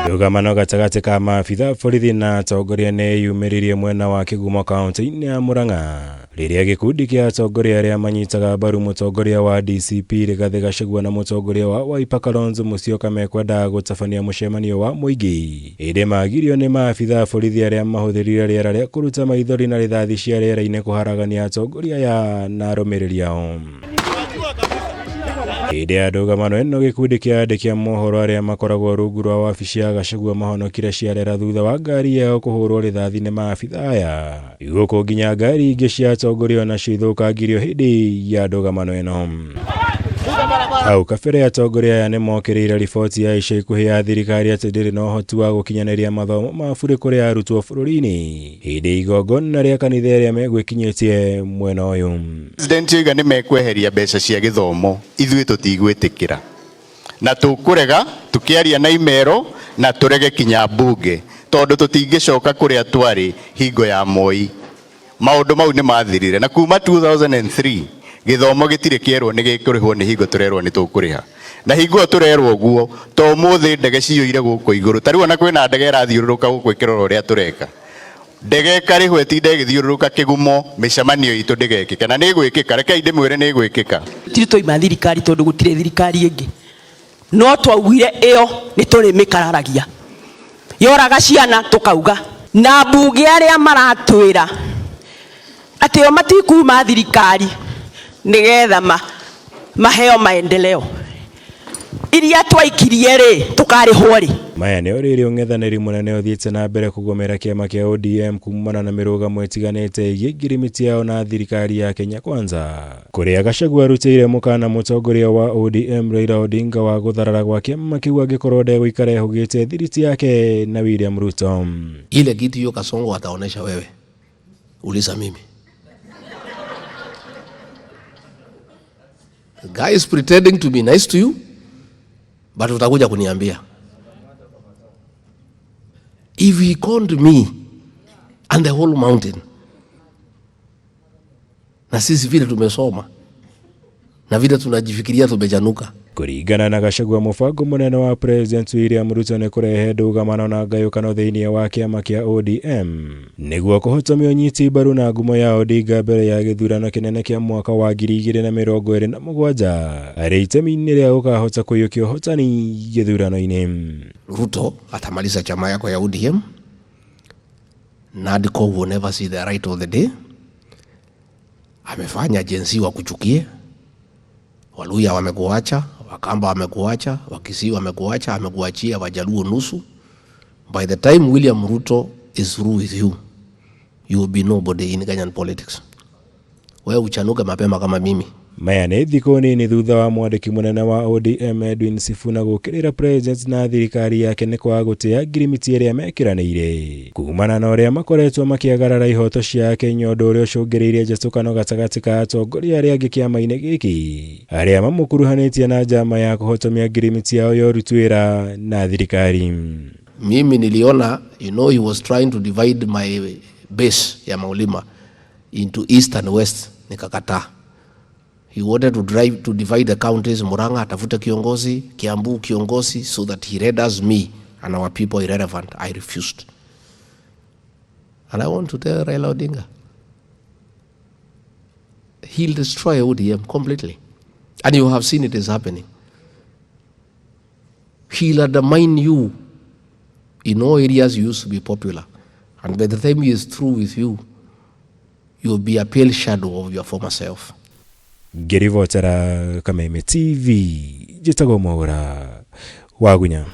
Ndũgamano gatagatĩ ka maabitha a borithi na atongoria nĩ yumĩririe mwena wa Kĩgumo kaunti-inĩ ya Murang'a rĩrĩa gĩkundi kĩa atongoria arĩa manyitaga mbaru mũtongoria wa DCP Rigathĩ Gachagua na mũtongoria wa Wiper Kalonzo Musyoka mekwendaga gũtabania mũcemanio wa mũingĩ ĩndĩ magirio nĩ maabitha a borithi arĩa mahũthĩrire rĩera rĩa kũruta maithori na rithathi cia rĩera-inĩ kũharagania atongoria aya na arũmĩrĩri ao. Hĩndĩ ya ndũgamano ĩno gĩkundi kĩa andĩki a mohoro arĩa makoragwo rungu rwa wabici ya Gachagua mahonokire ciarera thutha wa ngari yao kũhũrwo rithathi nĩ maabitha aya gũkũ nginya ngari ingĩ cia atongoria onacio ithũkangirio hĩndĩ ya ndũgamano ĩno. Hau kabere atongoria aya nĩ mokĩrĩire riboti ya ica ikuhĩ ya thirikari atĩ ndĩrĩ na ũhoti wa gũkinyanĩria mathomo ma burĩ kũrĩ arutwo bũrũri-inĩ hĩndĩ ya igongona rĩa kanitha ĩrĩa megwĩkinyĩtie mwena ũyũ. President oiga nĩ mekweheria mbeca cia gĩthomo, ithuĩ tũtigwĩtĩkĩra na tũkũrega tũkĩaria na imero na tũrege kinya mbunge tondũ tũtingĩcoka kũrĩa twarĩ hingo ya Moi. Maũndũ mau nĩ mathirire na kuma 2003 gĩthomo gĩtirĩ kĩerwo nĩ gĩkũrĩhwo nĩ hingo tũrerwo nĩ tũkũrĩha. Na hingo ĩyo tũrerwo ũguo to ũmũthĩ ndege ciyũire gũkũ igũrũ ta rĩu ona kwĩna ndege ĩrathiũrũrũka gũkũ ĩkĩrora ũrĩa tũreka. Ndege ĩkarĩhwo ĩtinde ĩgĩthiũrũrũka kĩgumo mĩcemanio itũ ndĩgekĩke na nĩ ĩgwĩkĩka rekei ndĩmwĩre nĩ ĩgwĩkĩka. Tũtirĩ twaima thirikari tondũ gũtirĩ thirikari ĩngĩ no twaugire ĩyo nĩ tũrĩmĩkararagia yoraga ciana tũkauga na mbunge arĩa maratwĩra atĩ o matikuma thirikari nĩgetha maheo maendeleo iria twaikirie rĩ tũkarĩhwo rĩ. Maya nĩ o rĩrĩ ũng'ethanĩri mũnene ũthiĩte na mbere kũgũmĩra kĩama kĩa ODM kumana na mĩrũgamo ĩtiganĩte ĩgiĩ ngirimiti yao na thirikari ya Kenya Kwanza. Kũrĩa Gachagua arutĩire mũkana mũtongoria wa ODM Raila Odinga wa gũtharara gwa kĩama kĩu angĩkorwo ndegũikara ehũgĩte thiriti yake na William Ruto. Ile kitu hiyo Kasongo ataonesha wewe, uliza mimi. The guy is pretending to be nice to you, but utakuja kuniambia. If he called me and the whole mountain, na sisi vile tumesoma na vile tunajifikiria tumejanuka. Kũringana na Gachagua, mũbango mũnene wa President William Ruto nĩ kũrehe ndũgamano na ngayũkano thĩinĩ wa kĩama kĩa ODM nĩguo kũhotomia ũnyiti mbaru na ngumo ya Odinga mbere ya gĩthurano kĩnene kĩa mwaka wa 2027 arĩ itemi-inĩ rĩa gũkahota kũiyũkia ũhotani gĩthurano-inĩ. Ruto atamaliza chama yako ya ODM. NADCO will never see the right of the day. Amefanya Gen Z wakuchukie, Waluya wamekuacha, Wakamba wamekuacha, Wakisii wamekuacha, amekuachia Wajaluo nusu. By the time William Ruto is through with you, you will be nobody in Kenyan politics. Wewe uchanuke mapema kama mimi. Maya nĩ thikũ nini thutha wa mwandĩki mũnene wa ODM Edwin Sifuna gũkĩrĩra President na thirikari yake nĩ kwaga gũtĩa ngirimiti ĩrĩa mekĩranĩire kumana na ũrĩa makoretwo makĩagarara ihoto cia Akenya ũndũ ũrĩa ũcũngĩrĩirie njatũkano gatagatĩ ka atongoria arĩa angĩ kĩama-inĩ gĩkĩ arĩa mamũkuruhanĩtie na njama ya kũhotomia ngirimiti yao ya ũruti wĩra na thirikari. Mimi niliona, you know, he was trying to divide my base ya Maulima into east and west, nikakataa. He wanted to drive to divide the counties, Murang'a atafute kiongozi, Kiambu kiongozi, so that he renders me and our people irrelevant. I refused. And I want to tell Raila Odinga, he'll destroy ODM completely. And you have seen it is happening. He'll undermine you in all areas you used to be popular. And by the time he is through with you, you'll be a pale shadow of your former self. Ngĩribotera Kameme TV, njĩtagwo Mwaũra Wagunya.